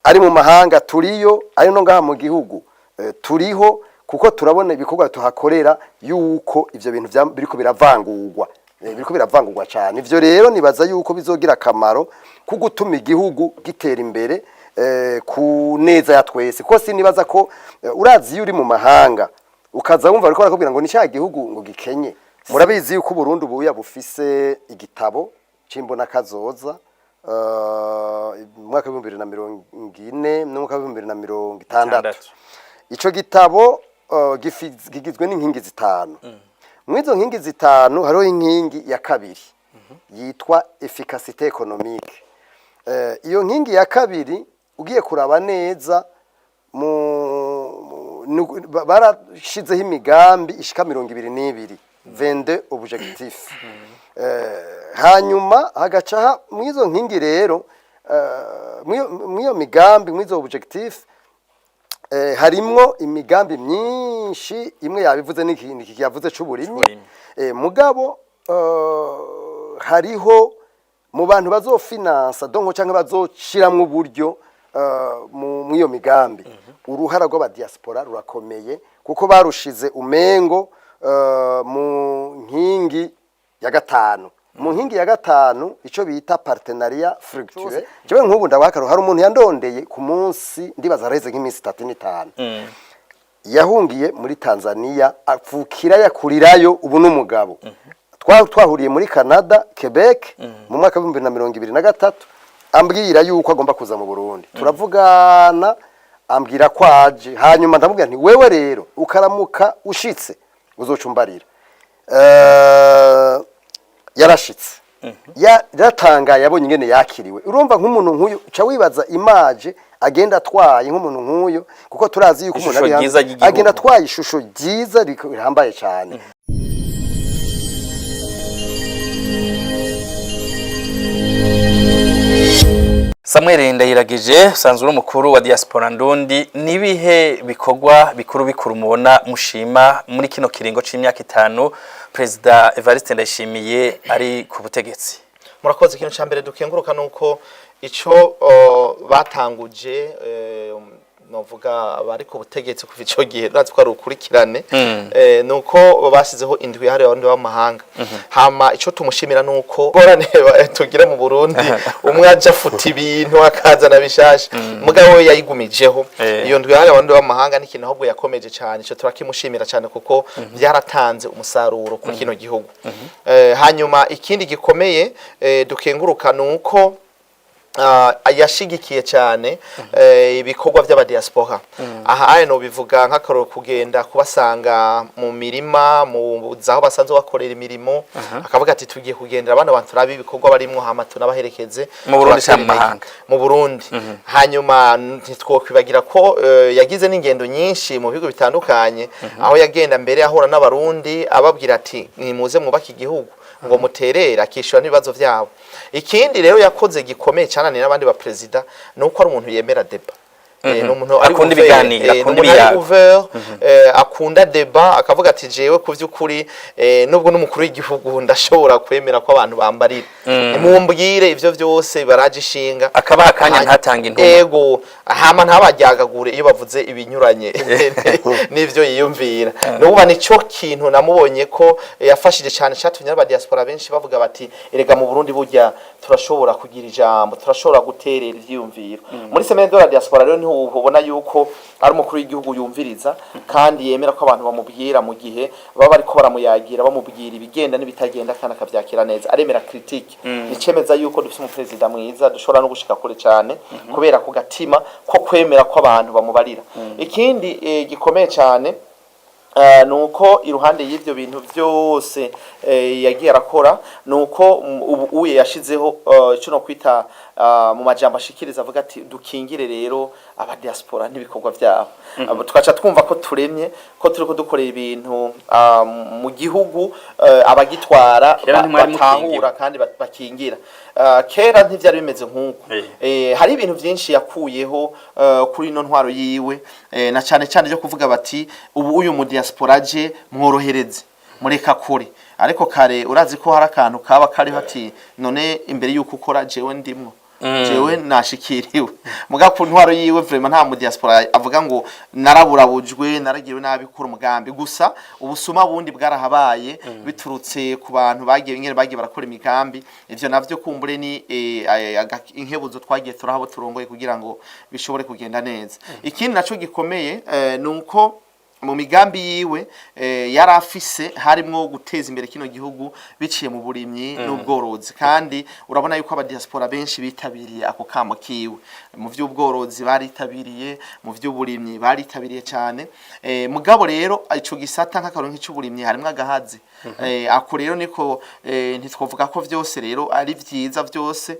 Ari mu mahanga turiyo, ari no ngaha mu gihugu turiho, kuko turabona ibikorwa tuhakorera yuko ivyo bintu biriko biravangurwa. Biriko biravangurwa cyane. Ivyo rero nibaza yuko bizogira akamaro ko gutuma igihugu gitera imbere ku neza ya twese, kuko sinibaza ko urazi iyo uri mu mahanga ukaza wumva bariko barakubwira ngo ni cya gihugu ngo gikenye. Murabizi yuko Burundi ubuya bufise igitabo c'imbona kazoza mu mwaka wa 2040 n'umwaka wa 2060. Itandatu. Ico gitabo kigizwe n'inkingi zitanu. Mw'izo nkingi zitanu hariho inkingi ya kabiri yitwa efficacité économique. Iyo nkingi ya kabiri ugiye kuraba neza barashizeho imigambi ishika 22, 22 objectif. Hanyuma hagaca mw'izo nkingi rero, mw'iyo migambi, mw'izo objectif, harimwo imigambi myinshi. Imwe yabivuze n'iki yavuze c'uburimyi. C'uburimyi. Mugabo hariho mu bantu bazofinansa donc canke bazoshiramwo uburyo mw'iyo migambi, uruhara rw'abadiaspora rurakomeye, kuko barushize umengo mu nkingi ya gatanu. Mu nkingi ya gatanu ico bita partenariat fructueux. Jewe nk'ubu ndabakaro, hari umuntu yandondeye ku munsi, ndibaza araheze nk'iminsi itatu n'itanu, yahungiye muri Tanzania, apfukira yakurirayo, ubu n'umugabo. Twahuriye muri Canada, Quebec, mu mwaka wa 2023, ambwira yuko agomba kuza mu Burundi. Turavugana, ambwira ko aje, hanyuma ndamubwira nti: "Wewe rero ukaramuka ushitse uzocumbarira." Yarashitse, yaratangaye abonye ingene yakiriwe. Urumva nk'umuntu nk'uyu uca wibaza image agenda atwaye nk'umuntu nk'uyu, kuko turazi yuko umuntu Ishusho ari hanze ryiza ry'igihugu. Agenda atwaye ishusho ryiza rihambaye cyane. Samuel Ndayiragije, usanzwe uri umukuru wa diaspora Ndundi, nibihe bikorwa bikuru bikuru mubona mushima muri kino kiringo c'imyaka 5 Perezida Evariste Ndayishimiye ari ku butegetsi? Murakoze. Ikintu cya mbere dukenguruka nuko ico batanguje, novuga abari ku butegetsi kuva ico gihe, urazi ko ari ukurikirane, nuko basizeho indwi yahariwe abarundi b'amahanga. Hama ico tumushimira nuko gorane tugira mu Burundi, umwe aja afuta ibintu akazana bishasha, mugabo we yayigumijeho. Iyo ndwi yahariwe abarundi b'amahanga ni ikintu ahubwo yakomeje cyane. Ico turakimushimira cyane kuko byaratanze umusaruro kuri kino gihugu. Hanyuma ikindi gikomeye dukenguruka nuko yashigikiye cyane ibikorwa by'abadiaspora. Aha aya no bivuga nk'akaroro kugenda kubasanga mu mirima, mu zaho basanzwe bakorera imirimo, akavuga ati: "Tugiye kugendera abana bantu turabe ibikorwa barimwo, hama tunabaherekeze." Mu Burundi canke mu Tubatere intege. mahanga? Mu Burundi. Hanyuma ntitwokwibagira ko yagize n'ingendo nyinshi mu bihugu bitandukanye, aho yagenda mbere ahura n'abarundi ababwira ati: "Nimuze mwubake igihugu, ngo muterere," akishura n'ibibazo byabo. Ikindi rero yakoze gikomeye cyane n'abandi ba perezida ni uko ari umuntu yemera débat. Ni umuntu ari Akunda ouvert, ibiganiro, ni akunda umuntu ari ibiyago. ouvert, akunda débat, akavuga ati: "Jewe ku vy'ukuri, nubwo n'umukuru w'igihugu, ndashobora kwemera ko abantu bambarira, nimumbwire ivyo vyose baraje ishinga." Akabaha akanya, ntatange intumwa. Ego, hama ntabaryagagure iyo bavuze ibinyuranye n'ivyo yiyumvira. Nububa nico kintu namubonye ko yafashije cyane, cyatumye aba diaspora benshi bavuga bati: "Erega mu Burundi burya turashobora kugira ijambo, turashobora guterera ivyiyumviro." Muri semaine de la diaspora rero niho ubona yuko ari umukuru w'igihugu yumviriza kandi yemera ko abantu bamubwira mu gihe baba bariko baramuyagira, bamubwira ibigenda n'ibitagenda, kandi akavyakira neza, aremera critique. Nicemeza yuko dufite umuperezida mwiza dushobora no gushika kure cyane kubera ku gatima ko kwemera ko abantu bamubarira. Ikindi gikomeye cyane nuko iruhande y'ivyo bintu byose yagiye arakora, nuko ubu uye yashizeho ico no kwita mu majambo ashikiriza avuga ati: "Dukingire rero aba diaspora n'ibikorwa byabo." Abo tukaca twumva ko turemye, ko turiko dukorera ibintu mu gihugu abagitwara Kera ntimwari batahura mukingiwe. kandi bakingira. Kera ntivyari bimeze nk'uko. Hari ibintu byinshi yakuyeho kuri ino ntwaro yiwe, na cyane cyane byo kuvuga bati: "Ubu uyu mu diaspora aje mworohereze, mureka kure." Ariko kare urazi ko hari akantu kaba kariho ati: "None imbere y'uko ukora jewe ndimwo." Jewe nashikiriwe muga ku ntwaro yiwe, vraiment nta mu diaspora avuga ngo naraburabujwe, naragiriwe nabi gukora umugambi. Gusa ubusuma bundi bwarahabaye biturutse ku bantu bagiye ingene bagiye barakora imigambi. Ivyo navyo kumbure ni inkebuzo twagiye turahabo turongoye kugira ngo bishobore kugenda neza. Ikindi naco gikomeye ni uko mu migambi yiwe yari afise harimwo guteza imbere kino gihugu biciye mu burimyi n'ubworozi, kandi urabona yuko abadiaspora benshi bitabiriye ako kamo kiwe. Mu vy'ubworozi baritabiriye, mu vy'uburimyi baritabiriye cyane. Mugabo rero ico gisata nk'akaroro nk'ic'uburimyi harimwo agahazi. Ako rero niko ntitwovuga ko vyose rero ari vyiza vyose.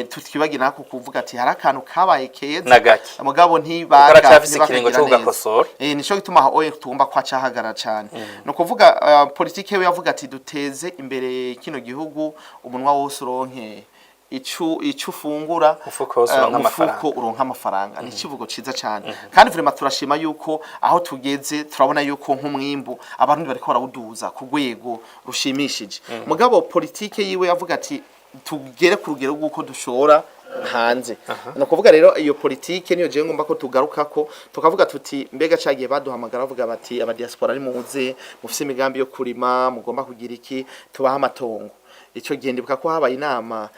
Tutwibagira nako kuvuga ati hari akantu kabaye keza Nagake. mugabo ntibaga Karacafise ikiringo ntibakagira co neza. kugakosora. Nico gituma aho oye tugomba kwaca hagarara cyane. No kuvuga politike we yavuga ati duteze imbere kino gihugu, umunwa wose uronke icu ufungura, Umufuko wose uronke amafaranga. umufuko uronke amafaranga. Ni ikivugo ciza cyane, kandi vraiment turashima yuko aho tugeze turabona yuko nk'umwimbu abantu bariko barawuduza ku rwego rushimishije. Mugabo politike yiwe yavuga ati tugere ku rugero rw'uko dushora hanze. Ni ukuvuga rero iyo politike niyo jewe ngomba ko tugarukako, tukavuga tuti mbega cagiye baduhamagara bavuga bati abadiaspora ari muze mufise imigambi yo kurima, mugomba kugira iki, tubaha amatongo. Ico gihe ndibuka ko habaye inama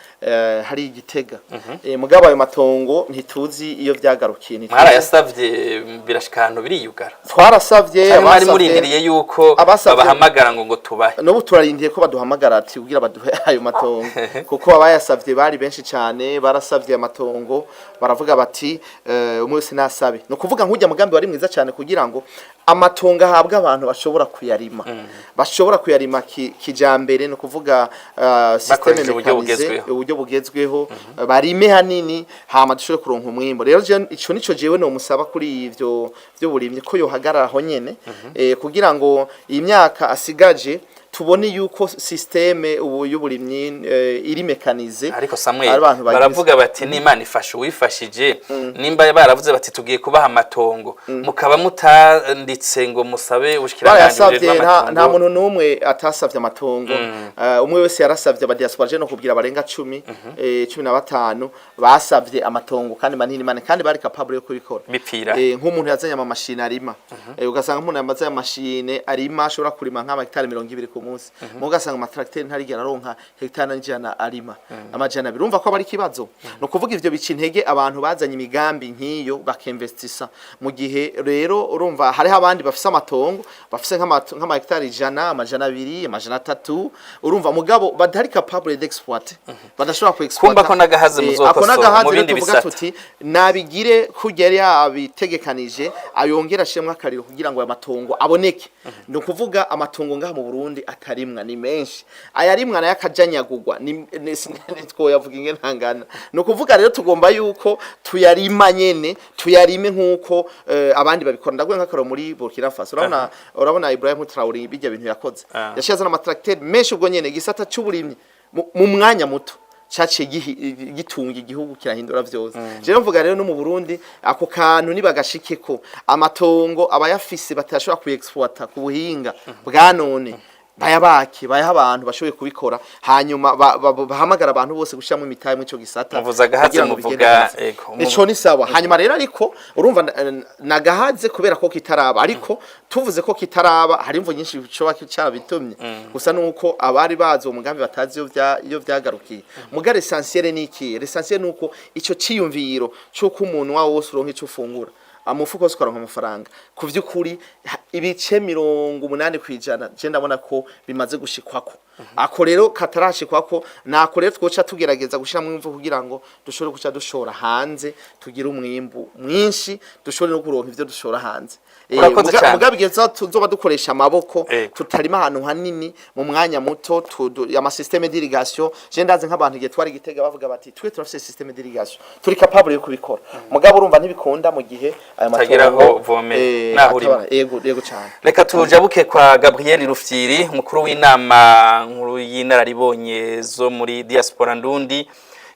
hari igitega. Mugabo ayo matongo ntituzi iyo vyagarukiye, ntituzi. Mwarayasavye birashika ahantu biriyugara? Twarasavye. Canke mwari murindiriye yuko babahamagara ngo tubahe? N'ubu turarindiye ko baduhamagara ati kugira baduhe ayo matongo, kuko abayasavye bari benshi cyane. Barasavye amatongo, baravuga bati umwe wese nasabe. Ni ukuvuga nk'ujya mugambi wari mwiza cyane kugira ngo amatongo ahabwe abantu bashobora kuyarima, bashobora kuyarima kijambere, ni ukuvuga système Bakoresheje uburyo mécanisé, bugezweho. Uburyo bugezweho, barime hanini hama dushobore kuronka umwimbo. Rero ico nico jewe no musaba kuri ivyo vy'uburimyi, ko yohagarara aho nyene kugira ngo iyi myaka asigaje tubone yuko système ubu y'uburimyi iri mécanisée. Ariko Samuel, Ari abantu bagize- baravuga bati n'Imana ifasha uwifashije. Nimba baravuze bati tugiye kubaha amatongo, mukaba mutanditse ngo musabe ubushikiranganji Barayasavye. bujejwe Nta amatongo. muntu n'umwe atasavye amatongo. Umwe wese yarasavye. Abadiaspora je no kubwira barenga 10, 15 basavye amatongo kandi manini manini, kandi bari capable yo kubikora. Bipfira. Nk'umuntu yazanye amamashini arima, ugasanga umuntu yamaze amashine arima ashobora kurima nk'ama hectare 20 ku munsi, mu ugasanga amatracteur ntarigera aronka hectare n'ijana arima 200. Urumva ko aba ari ikibazo. No kuvuga ivyo bica intege abantu bazanye imigambi nk'iyo bakinvestisa. Mu gihe rero urumva hariho abandi bafise amatongo, bafise nk'ama hectare 100, 200, 300, urumva mugabo badari capable d'exploiter, badashobora ku exploiter. Kumva ko n'agahaze Ako muzokosora n'agahaze mu rero bindi tuvuga bisata. tuti nabigire kurya yari yabitegekanije, ayongera ashiremwo akariro kugira ngo aya matongo aboneke. Ni ukuvuga amatongo ngaha mu Burundi atarimwa ni menshi, ayarimwa nayo akajanyagurwa twoyavuga ingene ntangana. Ni ukuvuga rero tugomba yuko tuyarima nyene, tuyarime nk'uko abandi babikora. Ndaguye nk'akaroro muri Burkina Faso, urabona Ibrahim Traoré bijya bintu yakoze, yaciye azana amatracteur menshi ubwo nyene igisata c'uburimyi mu mwanya muto caciye gitunga igihugu, kirahindura vyose. Rero mvuga rero no mu Burundi ako kantu nibagashikeko, amatongo abayafise batashobora kuyexploiter ku buhinga bwa none bayabake, bayaha abantu bashoboye kubikora, hanyuma bahamagara abantu bose gushiramo imitahe muri ico gisata Muvuze agahaze, kugira ngo bigende muvuga, neza. ego, Ico ni sawa. Hanyuma rero ariko urumva nagahaze kubera ko kitaraba, ariko tuvuze ko kitaraba hari imvo nyinshi bishobora carabitumye. Gusa nuko abari bazi uwo mugambi batazi iyo vyagarukiye. Muga l'essentiel ni iki? L'essentiel nuko ico ciyumviro c'uko umuntu wawe wose uronka ico ufungura, amufuko wose ukaronka amafaranga, ku vy'ukuri ibice 80% je ndabona ko bimaze gushikwako. Ako rero katarashikwako nako rero twoca tugerageza gushiramwo imvu kugira ngo dushobore guca dushora hanze, tugire umwimbu mwinshi, dushobore no kuronka ivyo dushora hanze. Urakoze cane. Mugabe igihe tuzoba dukoresha amaboko, tutarima ahantu hanini mu mwanya muto, ama système d'irrigation. Je ndazi nk'abantu igihe twari Gitega bavuga bati twe turafise système d'irrigation, turi capable yo kubikora. Mugabo urumva ntibikunda mu gihe aya Utagira matongo aho uvomera, naho urima. Yego, yego cyane. Reka tujabuke kwa Gabriel Rufyiri, umukuru w'inama nkuru y'inararibonye zo muri diaspora ndundi.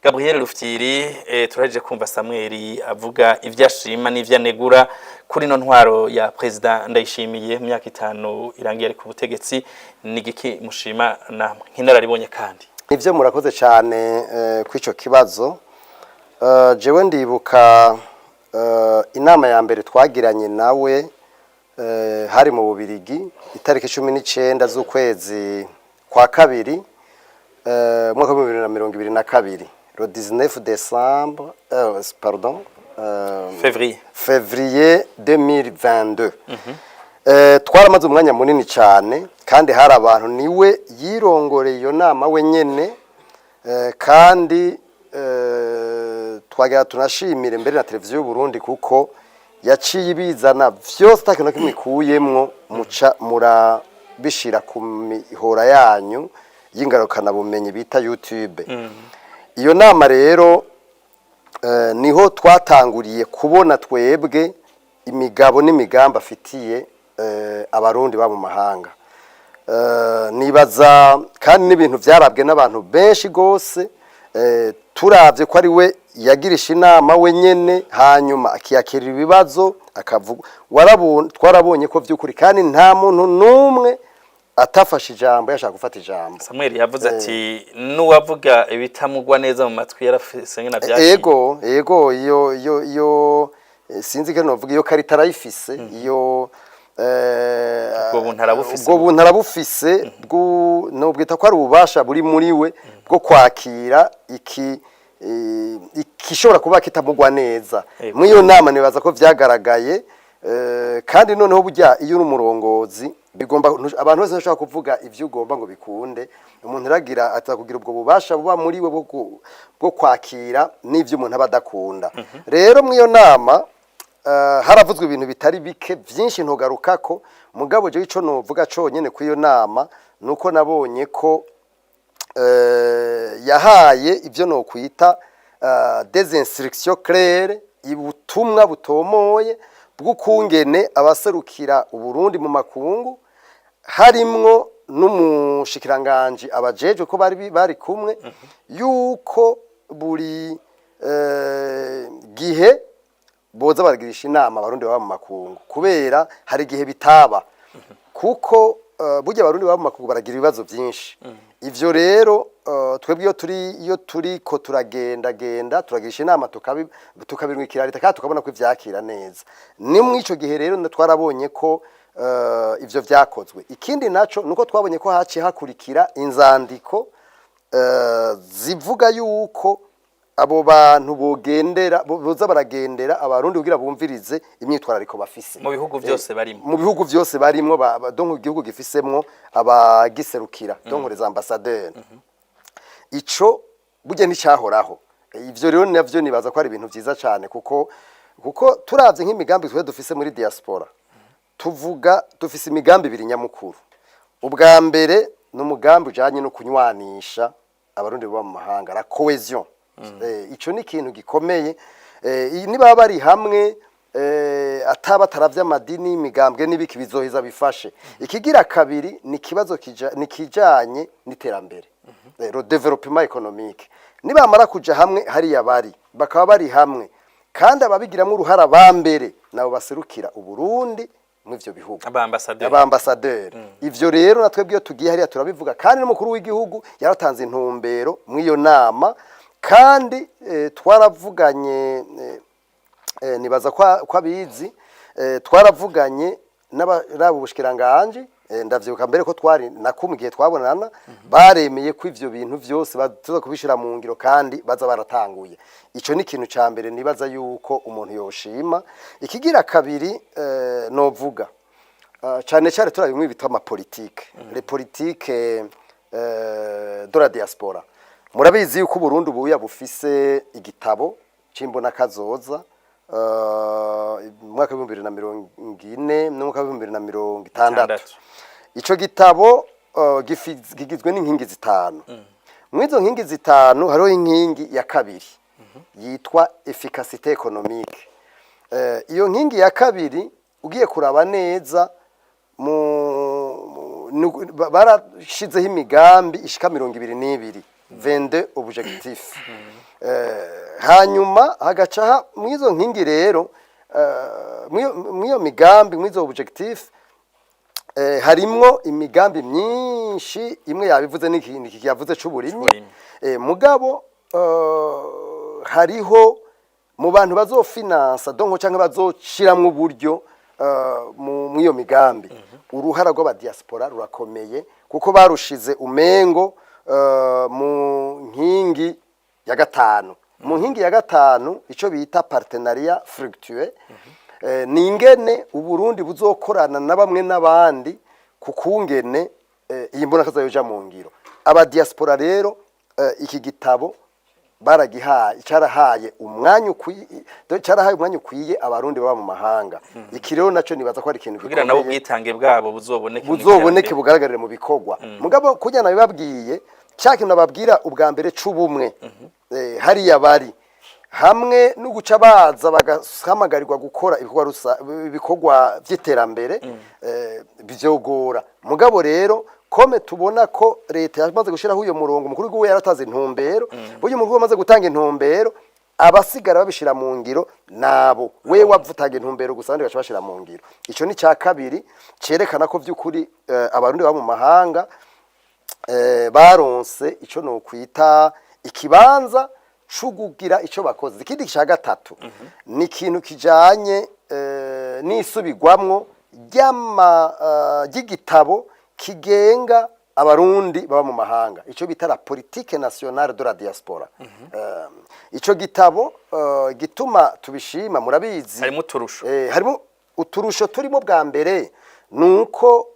Gabriel Rufyiri, turahejeje kumva Samuel avuga ivyo ashima n'ivyo anegura kuri no ntwaro ya President Ndayishimiye mu myaka 5 irangiye ari ku butegetsi. Ni igiki mushima namwe nk'inararibonye kandi? Nivyo, murakoze cyane kw'ico kibazo. Jewe ndibuka inama ya mbere twagiranye nawe, hari mu Bubirigi, itariki 19 z'ukwezi kwa kabiri, umwaka wa 2022, le 19 décembre, pardon, Février. Février 2022. Twaramaze umwanya munini cyane, kandi hari abantu, niwe yirongoreye iyo nama wenyene. Kandi twagira tunashimire mbere na televiziyo y'u Burundi, kuko yaciye ibizana vyose ata kintu na kimwe ikuyemwo, muca murabishira ku mihora yanyu y'ingarukanabumenyi bita YouTube. Iyo nama rero, niho twatanguriye kubona twebwe imigabo n'imigambi afitiye abarundi ba mu mahanga. Nibaza kandi n'ibintu byarabwe n'abantu benshi gose. Turavye ko ari we yagirisha inama we nyene, hanyuma akiyakira ibibazo, akavuga, twarabonye ko vy'ukuri kandi nta muntu n'umwe atafashe ijambo yashaka gufata ijambo. Samuel yavuze ati n'uwavuga ibitamugwa neza mu matwi yarafise ngena vyakira. Ego, iyo sinzi ko novuga, iyo karita arayifise iyo. Ubwo buntu arabufise. Ubwo buntu arabufise, nobwita ko ari ububasha buri muri we bwo kwakira iki ikishobora kuba kitamugwa neza. Muri iyo nama nibaza ko vyagaragaye. Kandi noneho burya iyo uri umurongozi, bigomba abantu bose bashobora kuvuga ivyo ugomba ngo bikunde. Umuntu aragira atakugira ubwo bubasha buba muri we bwo kwakira n'ivyo umuntu aba adakunda. Rero muri iyo nama haravuzwe ibintu bitari bike byinshi ntugarukako, mugabo jewe ico novuga conyene kuri iyo nama nuko nabonye ko yahaye ibyo nokwita des instructions claires, ubutumwa butomoye bw'ukungene abaserukira Uburundi mu makungu, harimwo n'umushikiranganji abajejwe, ko bari kumwe, yuko buri gihe boza baragirisha inama abarundi baba mu makungu, kubera hari igihe bitaba, kuko burya abarundi baba mu makungu baragira ibibazo byinshi. Ivyo rero, twebwe iyo turi ko turagenda genda turagirisha inama, tukabirungikira leta, kandi tukabona ko ivyakira neza. Ni muri ico gihe rero twarabonye ko ivyo vyakozwe. Ikindi naco nuko twabonye ko haciye hakurikira inzandiko zivuga yuko abo bantu bogendera, boza baragendera abarundi kugira bumvirize imyitwarariko bafise. Mu bihugu byose barimo. Mu bihugu byose barimwo, donc igihugu gifisemwo abagiserukira, donc les ambassadeurs. Ico burya nticyahoraho. Ivyo rero navyo nibaza ko ari ibintu vyiza cyane, kuko turavye nk'imigambi twe dufise muri diaspora, tuvuga dufise imigambi ibiri nyamukuru. Ubwa mbere ni umugambi ujanye no kunywanisha abarundi baba mu mahanga, la cohésion. Ico ni ikintu gikomeye. Niba bari hamwe, ataba ataravye amadini, imigambwe n'ibiki, bizoheza bifashe. Ikigira kabiri ni ikibazo ni kijanye n'iterambere, le développement économique. Nibamara kuja hamwe hariya bari, bakaba bari hamwe, kandi ababigiramwo uruhara ba mbere nabo baserukira Uburundi mu ivyo bihugu. Abambasaderi. Abambasaderi. Ivyo rero natwe iyo tugiye hariya turabivuga, kandi n'umukuru w'igihugu yaratanze intumbero mw'iyo nama, kandi twaravuganye, nibaza ko abizi, twaravuganye n'abaraba ubushikiranganje. Ndavyibuka mbere ko twari nakumwe igihe twabonana, baremeye ko ivyo bintu vyose baza kubishira mu ngiro, kandi baza baratanguye. Ico ni ikintu ca mbere nibaza yuko umuntu yoshima. Ikigira kabiri, novuga cane cane turi bimwe bita amapolitike, les politiques de la diaspora. Murabizi yuko Burundi ubuya bufise igitabo c'imbona kazoza, mu mwaka wa 2040 n'umwaka wa 2060. Itandatu. Ico gitabo kigizwe n'inkingi zitanu. Mw'izo nkingi zitanu hariho inkingi ya kabiri yitwa efficacité économique. Iyo nkingi ya kabiri, ugiye kuraba neza, barashizeho imigambi ishika 22, 22 objectif. Hanyuma hagaca mw'izo nkingi rero, mw'iyo migambi, mw'izo objectif, harimwo imigambi myinshi. Imwe yabivuze n'iki yavuze c'uburimyi. C'uburimyi. Mugabo Hariho mu bantu bazofinansa, donc canke bazoshiramwo uburyo mw'iyo migambi, uruhara rw'abadiaspora rurakomeye, kuko barushize umengo mu nkingi ya gatanu. Mu nkingi ya gatanu, ico bita partenariat fructueux, ni ingene Uburundi buzokorana na bamwe n'abandi ku kungene iyi mbonakazoza yoja mu ngiro. Abadiaspora rero, iki gitabo baragihaye, carahaye umwanya ukwiye, carahaye umwanya ukwiye Abarundi baba mu mahanga. Iki rero naco nibaza ko ari ikintu kugira nabo gikomeye. Ubwitange bwabo buzoboneke mu Buzoboneke, iterambere. Bugaragarire mu bikorwa. Mugabo kurya nabibabwiye, cya kintu nababwira ubwa mbere c'ubumwe, hariya bari hamwe no guca baza bagahamagarirwa gukora ibikorwa ibikorwa vy'iterambere, bivyogora. Mugabo rero comme tubona ko leta yamaze gushiraho uyo murongo, umukuru w'igihugu yarataze intumbero, burya umukuru amaze gutanga intumbero, abasigara babishira mu ngiro nabo. We wavutanga intumbero gusa, abandi baca bashira mu ngiro. Ico ni cya kabiri cerekana ko vy'ukuri Abarundi baba mu mahanga baronse ico nokwita ikibanza cugugira ico bakoze. Ikindi cya gatatu ni ikintu kijanye n'isubirwamwo ry'igitabo kigenga Abarundi baba mu mahanga, ico bita la politique nationale de la diaspora. Ico gitabo, gituma tubishima, murabizi. Harimo uturusho. Harimo uturusho turimo. Bwa mbere nuko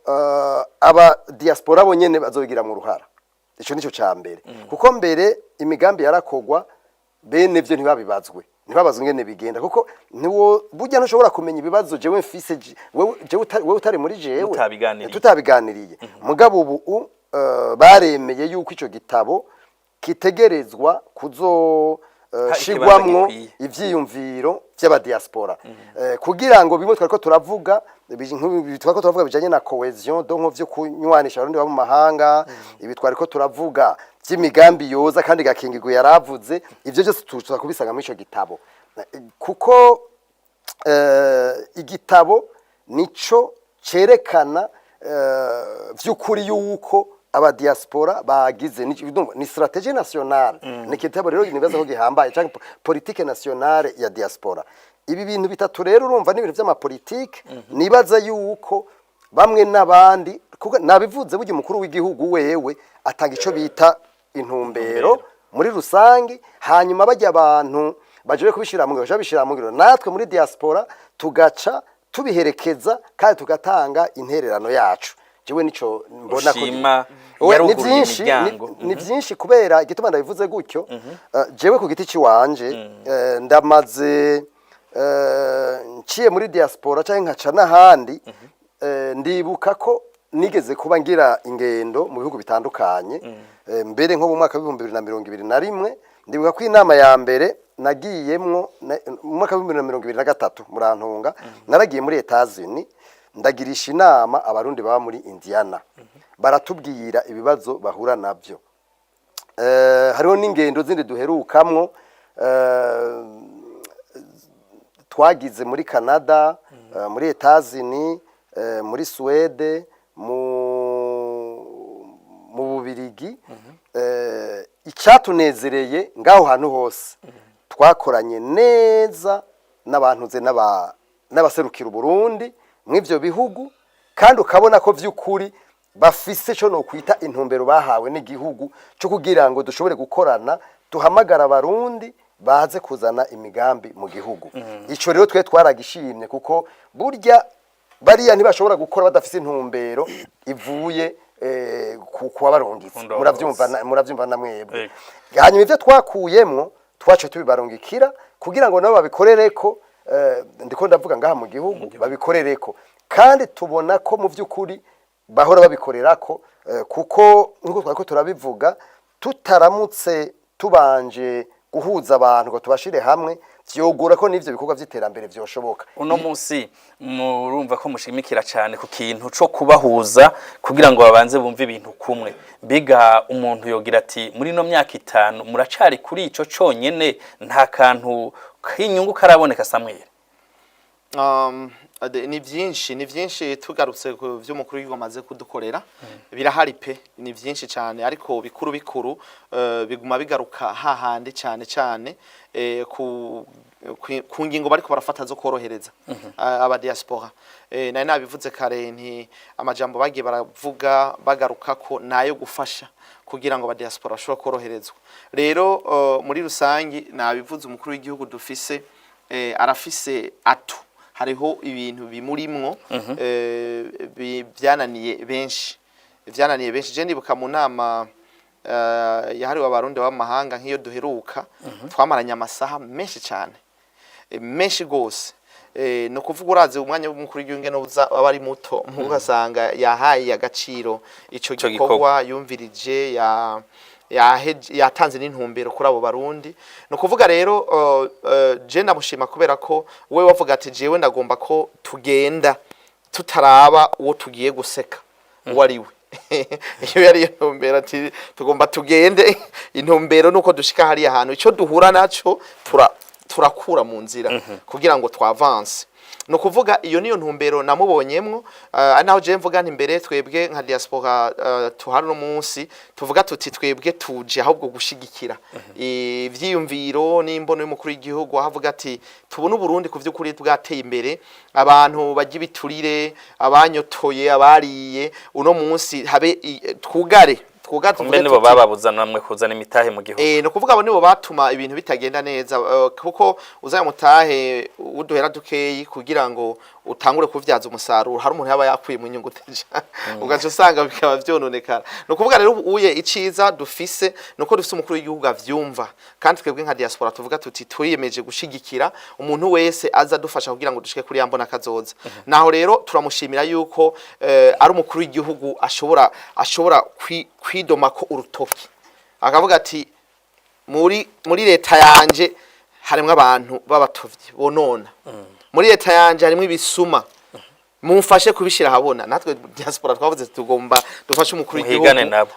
aba diaspora bo nyene bazobigira mu ruhara. Ico nico ca mbere, kuko mbere imigambi yarakogwa, bene vyo ntibabibazwe, ntibabazwe ingene bigenda, kuko ntiwo burya ntushobora kumenya ibibazo jewe mfise, wewe jewe utari, wewe utari muri jewe. Mutabiganiriye. Tutabiganiriye. Mugabo ubu baremeye yuko ico gitabo kitegerezwa kuzo Ha, shigwamwo ikibanza gikwiye. ivyiyumviro vy'abadiaspora, kugira ngo bimwe twariko turavuga, nk'ibi twariko turavuga bijanye na cohésion, donc vyo kunywanisha Abarundi baba mu mahanga, ibi twariko turavuga vy'imigambi yoza kandi gakingirwa yaravuze, ivyo byose tuza kubisanga muri ico gitabo, kuko igitabo nico cerekana vy'ukuri yuko abadiaspora bagize ni stratégie nationale. Ni igitabo rero nibaza ko gihambaye, canke politique nationale ya diaspora. Ibi bintu bitatu rero, urumva ni ibintu vy'amapolitike. Nibaza yuko bamwe n'abandi, kuko nabivuze, burya umukuru w'igihugu wewe atanga ico bita intumbero muri rusangi, hanyuma bajya abantu baje kubishira mu ngiro, baje babishira mu ngiro, natwe muri diaspora tugaca tubiherekeza kandi tugatanga intererano yacu. Jewe nico mbona ko Ushima. Oya, ni Yaruguruye vyinshi, imiryango. ni vyinshi. Kubera igituma ndabivuze gutyo, jewe ku giti ciwanje, ndamaze nciye muri diaspora canke nkaca n'ahandi, ndibuka ko nigeze kuba ngira ingendo mu bihugu bitandukanye. Mbere nko mu mwaka w'2021, ndibuka ko inama ya mbere nagiyemwo mu mwaka w'2023, murantunga, naragiye muri Etats-Unis, ndagirisha inama Abarundi baba muri Indiana, baratubwira ibibazo bahura navyo. Hariho n'ingendo zindi duherukamwo, twagize muri Canada, muri Etats-Unis, muri Suède, mu Bubirigi. Icyatunezereye ngaho hantu hose, twakoranye neza n'abantu ze n'abaserukira Uburundi mw'ivyo bihugu, kandi ukabona ko vy'ukuri bafise ico nokwita intumbero bahawe n'igihugu cyo kugira ngo dushobore gukorana, duhamagara Abarundi baze kuzana imigambi mu gihugu. Ico rero twe twaragishimye, kuko burya bariya ntibashobora gukora badafise intumbero ivuye ku kubabarungitse. Ku ndongozi. Muravyumva na mwebwe. Yego. Hanyuma ivyo twakuyemwo twaca tubibarungikira kugira ngo nabo babikorereko, ndiko ndavuga ngaha mu gihugu, babikorereko, kandi tubona ko mu vy'ukuri bahora babikorerako, kuko nkuko twariko turabivuga, tutaramutse tubanje guhuza abantu ngo tubashire hamwe, vyogora ko n'ivyo bikorwa vy'iterambere vyoshoboka. Uno munsi murumva ko mushimikira cyane ku kintu co kubahuza kugira ngo babanze bumve ibintu kumwe. Mbega umuntu yogira ati muri ino myaka 5 muracari kuri ico conyene, nta kantu k'inyungu karaboneka, Samuel? Ni byinshi tugarutse ku vy'umukuru w'igihugu amaze kudukorera, birahari pe, ni byinshi cyane, ariko bikuru bikuru biguma bigaruka hahandi cyane cyane ku ngingo bariko barafata zo korohereza aba diaspora. Nari nabivuze kare nti amajambo bagiye baravuga bagaruka ko nayo gufasha kugira ngo aba diaspora bashobore koroherezwa. Rero muri rusangi nabivuze, umukuru w'igihugu dufise arafise atu hariho ibintu bimurimwo byananiye benshi, byananiye benshi. Je ndibuka mu nama yahariwe Abarundi b'amahanga nk'iyo duheruka, twamaranye amasaha menshi cyane, menshi gose. Ni ukuvuga urazi umwanya w'umukuru w'igihugu ingene uza aba ari muto, ugasanga yahaye agaciro ico Ico gikorwa, yumvirije ya yatanze n'intumbero kuri abo Barundi. Ni ukuvuga rero je ndamushima kubera ko we wavuga ati: "Jewe ndagomba ko tugenda tutaraba uwo tugiye guseka uwo ari we." Iyo yari iyo ntumbero, ati: "Tugomba tugende, intumbero nuko dushika hariya hantu, ico duhura naco turakura mu nzira kugira ngo twavanse." Ni ukuvuga iyo niyo ntumbero namubonyemwo. Ari naho je mvuga nti mbere twebwe nka diaspora tuhari uno munsi tuvuga tuti twebwe tuje ahubwo gushigikira ivyiyumviro n'imbono y'umukuru w'igihugu, aho avuga ati: "Tubone Uburundi ku vy'ukuri bwateye imbere, abantu barya ibiturire, abanyotoye, abariye, uno munsi habe twugare twugare." Kumbe Tuvuge nibo tuti bababuza namwe kuzana imitahe mu gihugu. Ni ukuvuga abo nibo batuma ibintu bitagenda neza, kuko uzaya mutahe uduhera dukeyi kugira ngo utangure kuvyaza umusaruro, hari umuntu yaba yakuye mu nyungu déjà, ugaca usanga bikaba vyononekara. Ni ukuvuga rero ubu uye iciza dufise nuko dufise umukuru w'igihugu avyumva, kandi twebwe nka diaspora tuvuga tuti twiyemeje gushigikira umuntu wese aza dufasha kugira ngo dushike kuri ya mbona kazoza. Naho rero turamushimira yuko ari umukuru w'igihugu ashobora kwidomako urutoki akavuga ati: Muri leta yanje harimwo abantu b'abatovyi bonona, muri leta yanje harimwo ibisuma, mumfashe kubishira ahabona." Natwe diaspora twavuze tugomba dufashe umukuru w'igihugu Muhigane nabo.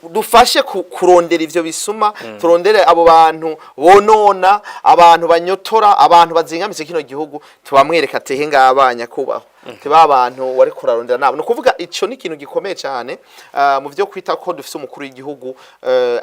Dufashe kurondera ivyo bisuma, turondere abo bantu bonona, abantu banyotora, abantu bazingamitse kino gihugu, tubamwereka tehe ngabanya kubaho tiba abantu wari kurarondera nabo. Ni ukuvuga ico ni ikintu gikomeye cyane mu vyo kwita ko dufise umukuru w'igihugu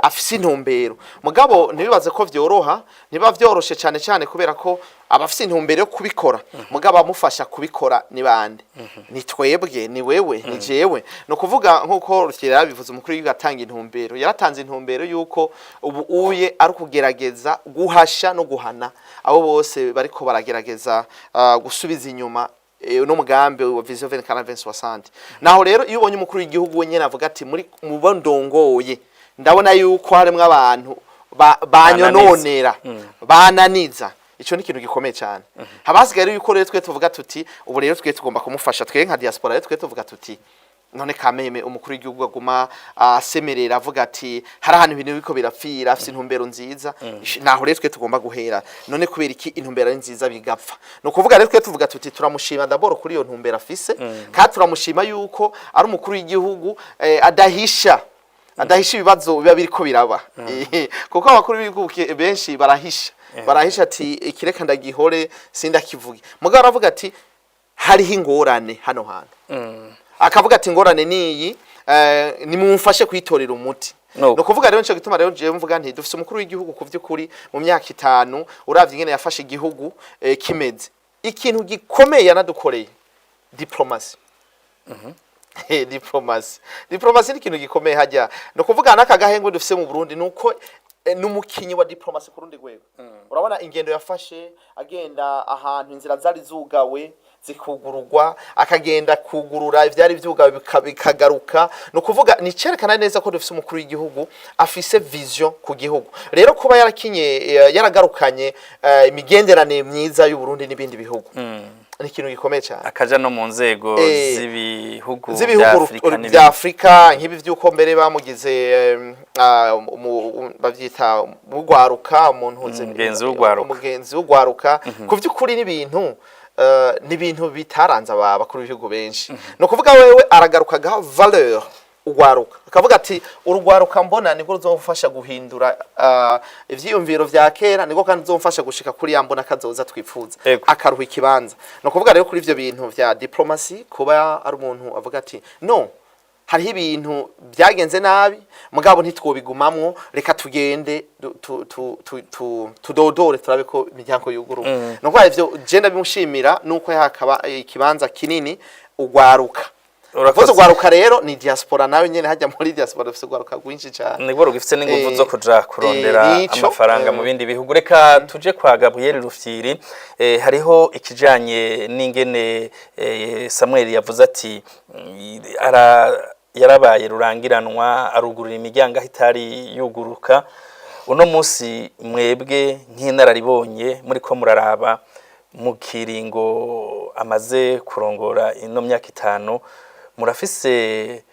afise intumbero. Mugabo ntibibaze ko vyoroha, ntiba vyoroshe cyane cyane kubera ko abafise intumbero yo kubikora, mugabo abamufasha kubikora ni bande? Ni twebwe, ni wewe, ni jewe. Ni ukuvuga nk'uko Rukira yabivuze, umukuru w'igihugu atanga intumbero, yaratanze intumbero y'uko ubu uye ari ukugerageza guhasha no guhana abo bose bariko baragerageza gusubiza inyuma uno mugambi wa Vision 2040. Naho rero iyo ubonye umukuru w'igihugu we nyene avuga ati: "Muri mu ndongoye ndabona yuko harimwo abantu banyononera, bananiza," ico ni ikintu gikomeye cyane. Haba hasigaye rero yuko rero twe tuvuga tuti ubu rero twe tugomba kumufasha. Twe nka diaspora rero twe tuvuga tuti: none kameme umukuru w'igihugu aguma asemerera avuga ati hari ahantu ibintu biriko birapfira, afise intumbero nziza, naho rero twe tugomba guhera. None kubera iki intumbero ari nziza bigapfa? Ni ukuvuga rero twe tuvuga tuti turamushima d'abord kuri iyo ntumbero afise, kandi turamushima yuko ari umukuru w'igihugu adahisha ibibazo biba biriko biraba, kuko abakuru b'ibihugu benshi barahisha ati: "Ikireka ndagihore sindakivuge." Mugabo aravuga ati: "Hariho ingorane hano hantu," akavuga ati: "Ingorane niyi, nimumfashe kwitorera umuti." No. Ni ukuvuga rero nico gituma rero jewe mvuga nti dufise umukuru w'igihugu ku vy'ukuri mu myaka 5 uravye ingene yafashe igihugu kimeze, ikintu gikomeye yanadukoreye diplomasi. Diplomasi ni ikintu gikomeye hajya. Ni ukuvuga n'aka gahengwe dufise mu Burundi nuko n'umukinyi wa diplomasi ku rundi rwego. Urabona ingendo yafashe agenda ahantu inzira zari zugawe zikugururwa, akagenda kugurura ivyari vyugawe bikagaruka. Ni ukuvuga ni cerekana neza ko dufise umukuru w'igihugu afise vision ku gihugu. Rero kuba yarakinye yaragarukanye imigenderanire myiza y'u Burundi n'ibindi bihugu ni ikintu gikomeye cyane. Akaja no mu nzego z'ibihugu vya z'ibihugu Afrika n'ibindi. Vya Afrika nk'ibi vy'uko mbere bamugize bavyita mugwaruka umuntu Umugenzi w'ugwaruka. Umugenzi w'ugwaruka ku vy'ukuri n'ibintu n'ibintu bitaranze aba bakuru b'ibihugu benshi. Ni ukuvuga wewe aragaruka agaha valeur. Ugwaruka akavuga ati: "Urugwaruka mbona nibwo ruzomfasha guhindura ivyiyumviro vya kera, nibwo kandi ruzomfasha gushika kuri ya mbona kazoza twifuza." Akaruha ikibanza. No kuvuga rero kuri ivyo bintu vya diplomacy, kuba ari umuntu avuga ati: "No hariho ibintu byagenze nabi, mugabo ntitwobigumamwo, reka tugende tudodore turabe ko imiryango yuguruka." No kuvuga ivyo je ndabimushimira, nuko yakaba ikibanza kinini ugwaruka. Urakoze. Vuze ugwaruka rero ni diaspora nawe nyene, hajya muri diaspora dufise ugwaruka rwinshi cyane. Nibwo rugifite n'inguvu zo kuja kurondera nico, amafaranga mu bindi bihugu. Reka tuje kwa Gabriel Rufyiri. Hariho ikijanye n'ingene Samuel yavuze ati yarabaye rurangiranwa, arugurura imiryango aho itari yuguruka. Uno munsi mwebwe nk'inararibonye muri ko muraraba mu kiringo amaze kurongora ino myaka 5, murafise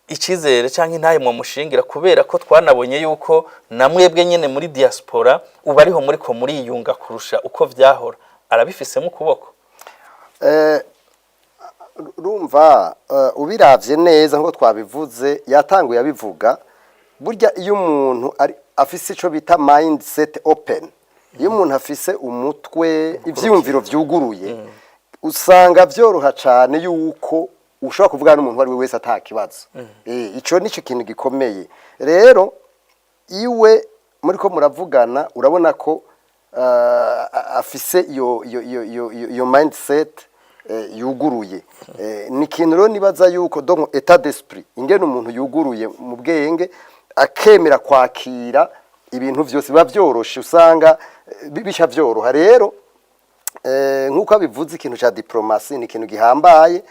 icyizere cyangwa intahe mushingira, kubera ko twanabonye yuko na mwebwe nyine muri diaspora ubu ariho muri ko muriyunga kurusha uko vyahora? Arabifisemo ukuboko? Urumva, ubiravye neza nkuko twabivuze, yatanguye abivuga, burya iyo umuntu ari afise ico bita mindset open, iyo umuntu afise umutwe, ivyiyumviro vyuguruye, usanga vyoroha cane yuko ushobora kuvugana n'umuntu uwo ari we wese ata kibazo. Ico nico kintu gikomeye. Rero iwe muriko muravugana, urabona ko afise iyo mindset yuguruye. Ni ikintu rero nibaza yuko, donc état d'esprit, ingene umuntu yuguruye mu bwenge, akemera kwakira ibintu vyose, biba vyoroshe, usanga bica vyoroha. Rero nk'uko abivuze, ikintu ca diplomatie ni ikintu gihambaye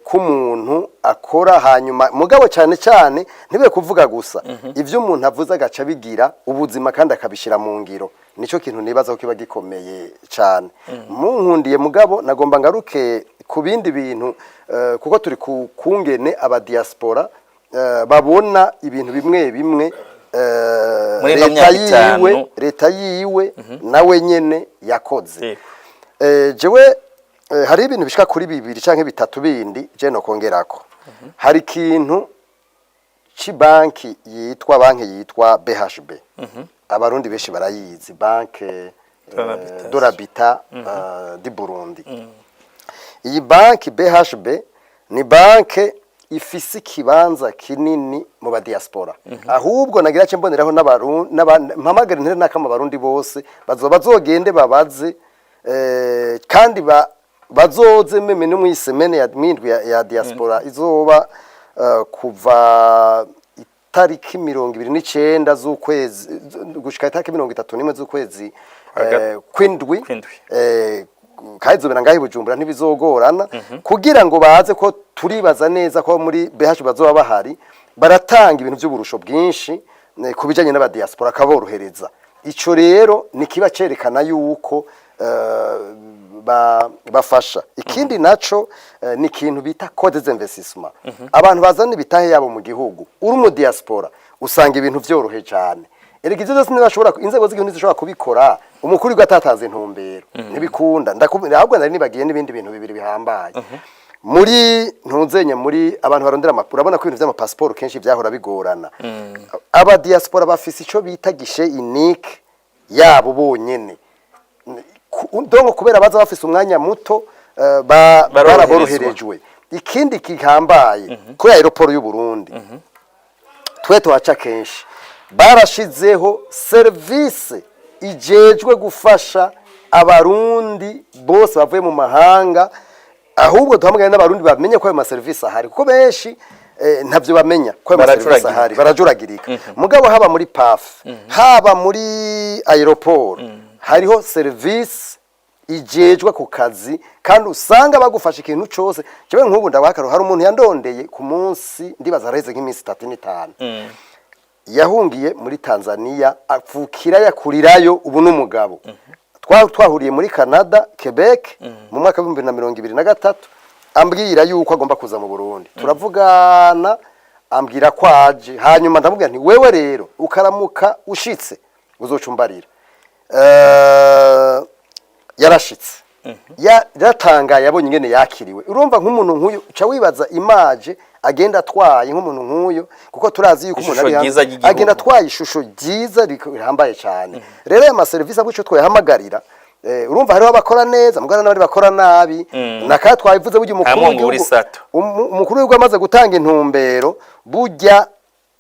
ko umuntu akora, hanyuma mugabo cyane cyane ntibe kuvuga gusa, ivyo umuntu avuze agaca bigira ubuzima kandi akabishira mu ngiro. Nico kintu nibaza ko kiba gikomeye cyane. Munkundiye mugabo nagomba ngaruke ku bindi bintu, kuko turi ku kungene aba diaspora babona ibintu bimwe bimwe Muri ino leta myaka yiwe 5. Leta yiwe nawe nyene yakoze. Jewe hari ibintu bishika kuri bibiri canke bitatu bindi je no kongerako. Hari ikintu ci banki yitwa BHB. Abarundi benshi barayizi, banque De l'Habitat. De l'Habitat du Burundi. Iyi banki BHB ni banke ifise ikibanza kinini mu ba diaspora. Ahubwo nagira cyo mboneraho n'abarundi, mpamagara intere n'akama abarundi bose bazoba bazogende babaze, kandi bazoze même no mw'i semaine ya mindwi ya diaspora izoba kuva itariki 29 z'ukwezi gushika itariki 31 z'ukwezi kw'indwi. Kw'indwi. Kandi zobera ngaho i Bujumbura, ntibizogorana kugira ngo baze, ko turibaza neza ko muri BH bazoba bahari. Baratanga ibintu by'uburusho bwinshi ku bijanye n'aba diaspora, akaborohereza. Ico rero ni kiba cerekana yuko bafasha. Ikindi naco ni ikintu bita code d'investissement. Abantu bazana ibitahe yabo mu gihugu, uri mu diaspora usanga ibintu vyorohe cyane. Erega ivyo byose ntibashobora, inzego z'igihugu ntizishobora kubikora umukuru w'igihugu atatanze intumbero, ntibikunda. Ahubwo nari nibagiye n'ibindi bintu bibiri bihambaye muri ntunzenya muri abantu barondera amakuru. Urabona ko ibintu vy'amapasiporo kenshi vyahora bigorana. Aba diaspora bafise ico bita guichet unique yabo bonyene. Donc kubera baza bafise umwanya muto, Baroroherezwa. baraboroherejwe. Ikindi gihambaye, kuri aéroport y'u Burundi, twe tuhaca kenshi, barashizeho serivisi ijejwe gufasha abarundi bose bavuye mu mahanga. Ahubwo duhamagare n'abarundi bamenye ko ayo maserivisi ahari, kuko benshi ntavyo bamenya ko ayo maserivisi Barajuragirika. ahari, barajuragirika. Mugabo haba muri PAF, haba muri aéroport, hariho serivisi ijejwe ku kazi kandi usanga bagufasha ikintu cose. Jewe nk'ubu ndabakaro, hari umuntu yandondeye ku munsi, ndibaza haraheze nk'iminsi 3 n'itanu. Yahungiye muri Tanzania, apfukira yakurirayo, ubu n'umugabo. Twahuriye muri Canada, Quebec, mu mwaka wa 2023, ambwira yuko agomba kuza mu Burundi. Turavugana, ambwira ko aje, hanyuma ndamubwira nti: "Wewe rero ukaramuka ushitse uzocumbarira." Yarashitse, yaratangaye abonye ingene yakiriwe. Urumva nk'umuntu nk'uyu uca wibaza image. Agenda atwaye nk'umuntu nk'uyo, kuko turazi yuko umuntu Ishusho ari hanze ryiza ry'igihugu. Agenda atwaye ishusho ryiza rihambaye cyane. Rero aya maserivisi abo ico twayahamagarira, urumva hariho abakora neza mugana n'abandi bakora nabi. Nakaya twabivuze, burya umukuru Nta mwungu w'igihugu uri sato. Umukuru w'igihugu amaze gutanga intumbero, burya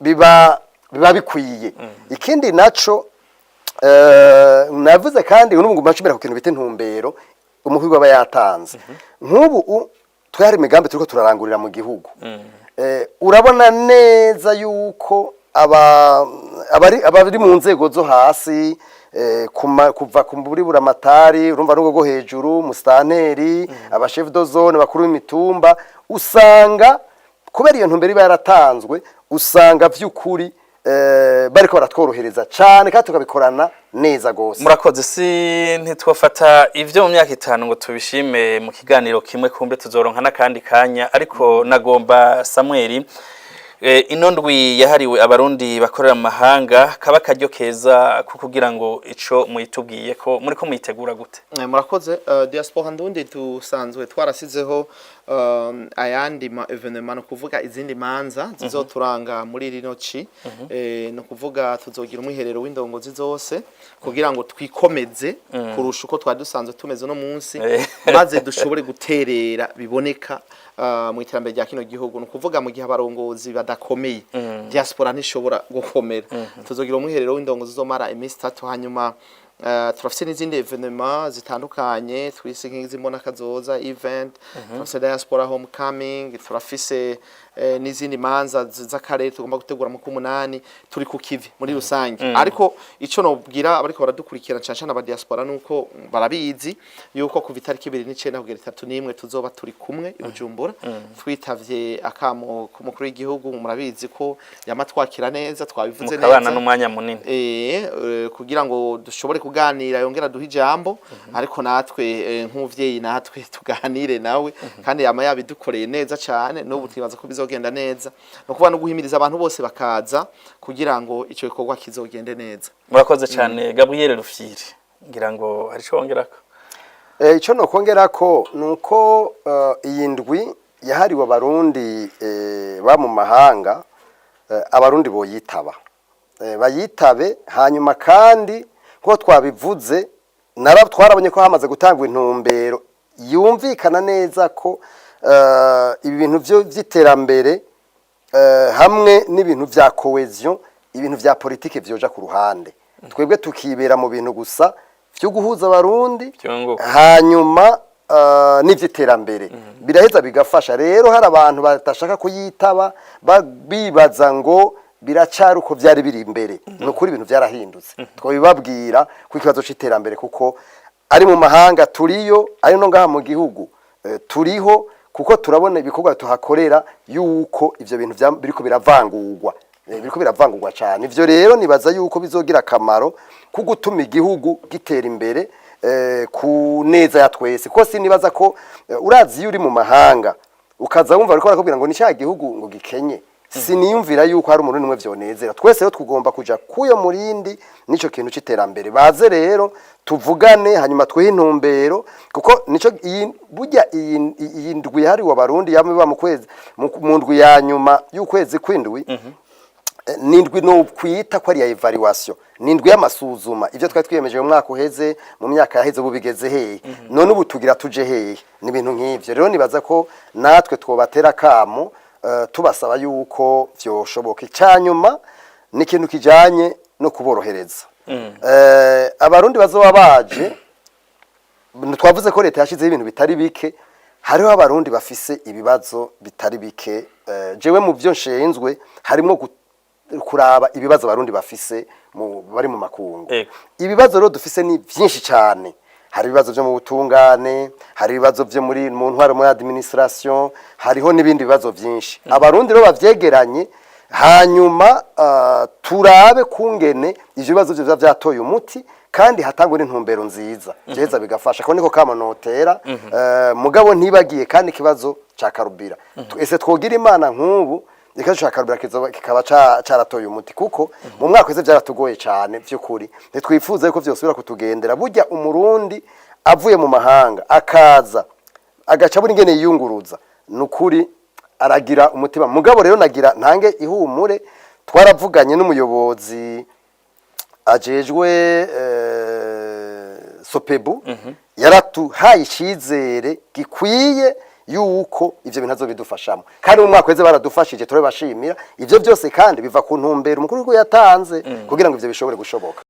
biba bikwiye. Ikindi naco, navuze kandi n'ubu nguma nshimira ku kintu bita intumbero umukuru w'igihugu aba yatanze. Nk'ubu twari imigambi turiko turarangurira mu gihugu. Urabona neza yuko aba abari mu nzego zo hasi, kuva ku muri buramatari, urumva n'ubwo rwo hejuru, musitanteri, aba chef de zone, bakuru b'imitumba, usanga kubera iyo ntumbero iba yaratanzwe, usanga vy'ukuri bariko baratworohereza cane kandi tukabikorana neza gose. Murakoze. Si ntitwafata ivyo mu myaka 5 ngo tubishime mu kiganiro kimwe, kumbe tuzoronka n'akandi kanya. Ariko nagomba Samuel, ino ndwi yahariwe Abarundi bakorera mu mahanga kaba karyo keza ko kugira ngo ico muyitubwiye ko muriko muyitegura gute. Murakoze. Diaspora Ndundi dusanzwe twarasizeho ayandi ma événements, no kuvuga izindi manza zizoturanga muri rino ci. No kuvuga tuzogira umwiherero w'indongozi zose kugira ngo twikomeze kurusha uko twari dusanzwe tumeze no munsi, maze dushobore guterera biboneka mu iterambere rya kino gihugu. Ni ukuvuga mu gihe abarongozi badakomeye, diaspora ntishobora gukomera. Tuzogira umwiherero w'indongozi uzomara iminsi 3. Hanyuma turafise n'izindi événements zitandukanye twise nk'izimbona kazoza event, turafise diaspora homecoming, turafise n'izindi manza z'akarere tugomba gutegura mu kumunani. Turi ku kivi muri rusange. Ariko ico nobwira abariko baradukurikira, cane cane aba diaspora, nuko barabizi yuko kuva itariki 29 kugera 31 tuzoba turi kumwe i Bujumbura, twitavye akamo k'umukuru w'igihugu. Murabizi ko yamatwakira neza, twabivuze Mukabana neza n'umwanya munini. Kugira ngo dushobore kuganira, yongera duha ijambo, ariko natwe nk'umuvyeyi natwe tuganire nawe, kandi yama yabidukoreye neza cyane. N'ubu twibaza ko bizogenda neza. No kuba no guhimiriza abantu bose bakaza kugira ngo ico gikorwa kizogende neza. Murakoze cyane. Gabriel Rufyiri, ngira ngo hari ico wongerako. Icyo nokongera ko ni uko iyi ndwi yahariwe Abarundi ba mu mahanga, Abarundi boyitaba, bayitabe. Hanyuma kandi nkuko twabivuze, twarabonye ko hamaze gutangwa intumbero yumvikana neza ko ibi bintu vy'iterambere hamwe n'ibintu vya cohésion, ibintu vya politike vyoja ku ruhande, twebwe tukibera mu bintu gusa vyo guhuza Abarundi. Vyunguka. Hanyuma n'ivy'iterambere biraheza bigafasha. Rero hari abantu badashaka kuyitaba, bibaza ngo biracari uko vyari biri imbere. Ni ukuri ibintu vyarahindutse. Twabibabwira ku ikibazo c'iterambere, kuko ari mu mahanga turiyo, ari no ngaha mu gihugu turiho, kuko turabona ibikorwa tuhakorera yuko ivyo bintu biriko biravangurwa, cyane. Ivyo rero nibaza yuko bizogira akamaro ko gutuma igihugu gitera imbere ku neza ya twese, kuko sinibaza ko urazi iyo uri mu mahanga ukaza wumva bariko barakubwira ngo ni cya gihugu ngo gikenye, siniyumvira yuko hari umuntu n'umwe vyonezera. Twese rero tugomba kuja kuyo murindi nico kintu c'iterambere. Baze rero tuvugane, hanyuma twihe intumbero, kuko nico iyi burya iyi ndwi yahariwe Abarundi yama iba mu kwezi mu ndwi ya nyuma y'ukwezi kw'indwi. Ni indwi no kwita ko ari ya évaluation, ni indwi y'amasuzuma, ivyo twari twiyemeje mu mwaka uheze, mu myaka yaheze, ubu bigeze hehe, none ubu tugira tuje hehe? Ni ibintu nk'ivyo. Rero nibaza ko natwe twobatera kamo, tubasaba yuko vyoshoboka. Icyanyuma ni ikintu kijanye no kuborohereza. Abarundi bazoba baje, twavuze ko leta yashyizeho ibintu bitari bike. Hariho Abarundi bafise ibibazo bitari bike. Jewe mu byo nshinzwe harimo kuraba ibibazo Abarundi bafise bari mu makungu. Ibibazo rero dufise ni byinshi cyane. Hari ibibazo byo mu butungane, hari ibibazo byo muri mu ntwaro, muri administration, hariho n'ibindi bibazo byinshi. Abarundi rero bavyegeranye, hanyuma turabe kungene ivyo bibazo byo biba vyatoye umuti kandi hatangwe n'intumbero nziza, byeza bigafasha. Ko niko kama notera. Mugabo ntibagiye kandi ikibazo ca karubira. Ese twogira Imana nk'ubu ikibazo ca karubira kikaba caratoye umuti, kuko mu mwaka wese byaratugoye cyane by'ukuri. Ntitwifuza yuko vyosubira kutugendera. Burya Umurundi avuye mu mahanga akaza agaca buri ngene yiyunguruza, ni ukuri. Aragira umutima. Mugabo rero nagira ntange ihumure, twaravuganye n'umuyobozi ajejwe SOPEBU, yaratuhaye icyizere gikwiye yuko ivyo bintu azobidufashamo, kandi mu mwaka weze baradufashije, turabashimira. Ivyo byose kandi biva ku ntumbero umukuru w'igihugu yatanze kugira ngo ivyo bishobore gushoboka.